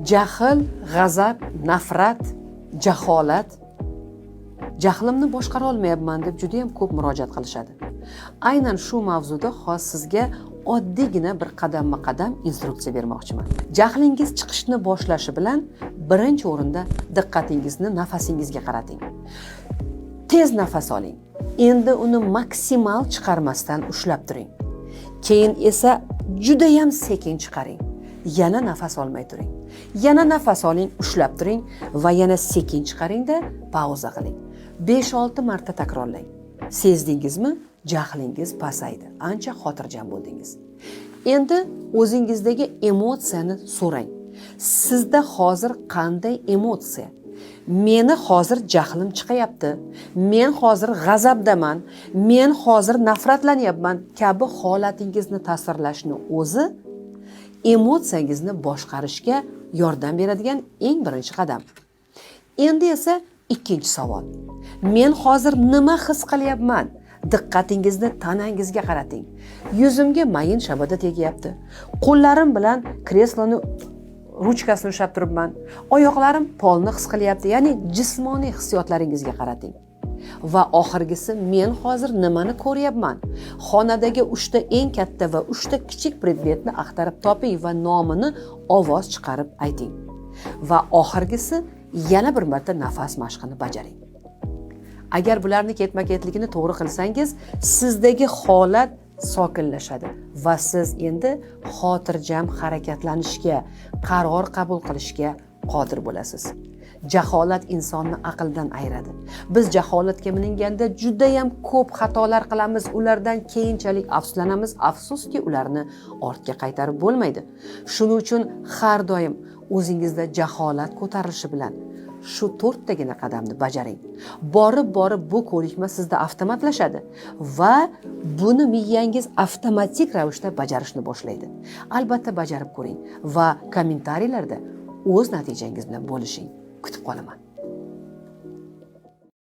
Jahl, g'azab, nafrat, jaholat, jahlimni boshqara olmayapman deb juda ham ko'p murojaat qilishadi. Aynan shu mavzuda hozir sizga oddiygina bir qadamma-qadam instruksiya bermoqchiman. Jahlingiz chiqishni boshlashi bilan birinchi o'rinda diqqatingizni nafasingizga qarating. Tez nafas oling. Endi uni maksimal chiqarmasdan ushlab turing. Keyin esa juda ham sekin chiqaring. Yana nafas olmay turing. Yana nafas oling, ushlab turing va yana sekin chiqaringda pauza qiling. 5-6 marta takrorlang. Sezdingizmi? Jahlingiz pasaydi. Ancha xotirjam bo'ldingiz. Endi o'zingizdagi emotsiyani so'rang. Sizda hozir qanday emotsiya? Meni hozir jahlim chiqayapti. Men hozir g'azabdaman. Men hozir nafratlanyapman kabi holatingizni tasvirlashni o'zi emotsiyangizni boshqarishga yordam beradigan eng birinchi qadam. Endi esa ikkinchi savol. Men hozir nima his qilyapman? Diqqatingizni tanangizga qarating. Yuzimga mayin shabada tegyapti. Qo'llarim bilan kresloni ruchkasini ushlab turibman. Oyoqlarim polni his qilyapti. Ya'ni jismoniy hissiyotlaringizga qarating. Va oxirgisi, men hozir nimani ko'ryapman? Xonadagi 3 ta eng katta va 3 ta kichik predmetni axtarib toping va nomini ovoz chiqarib ayting. Va oxirgisi, yana bir marta nafas mashqini bajaring. Agar bularni ketma-ketligini to'g'ri qilsangiz, sizdagi holat sokinlashadi va siz endi xotirjam harakatlanishga, qaror qabul qilishga qodir bo'lasiz. Jaholat insonni aqldan ayiradi. Biz jaholatga mininganda juda ham ko'p xatolar qilamiz, ulardan keyinchalik afsuslanamiz. Afsuski, ularni ortga qaytarib bo'lmaydi. Shuning uchun har doim o'zingizda jaholat ko'tarilishi bilan shu to'rttagina qadamni bajaring. Borib-borib bu ko'nikma sizda avtomatlashadi va buni miyangiz avtomatik ravishda bajarishni boshlaydi. Albatta bajarib ko'ring va kommentariylarda o'z natijangiz bilan bo'lishing. Kutib qolaman.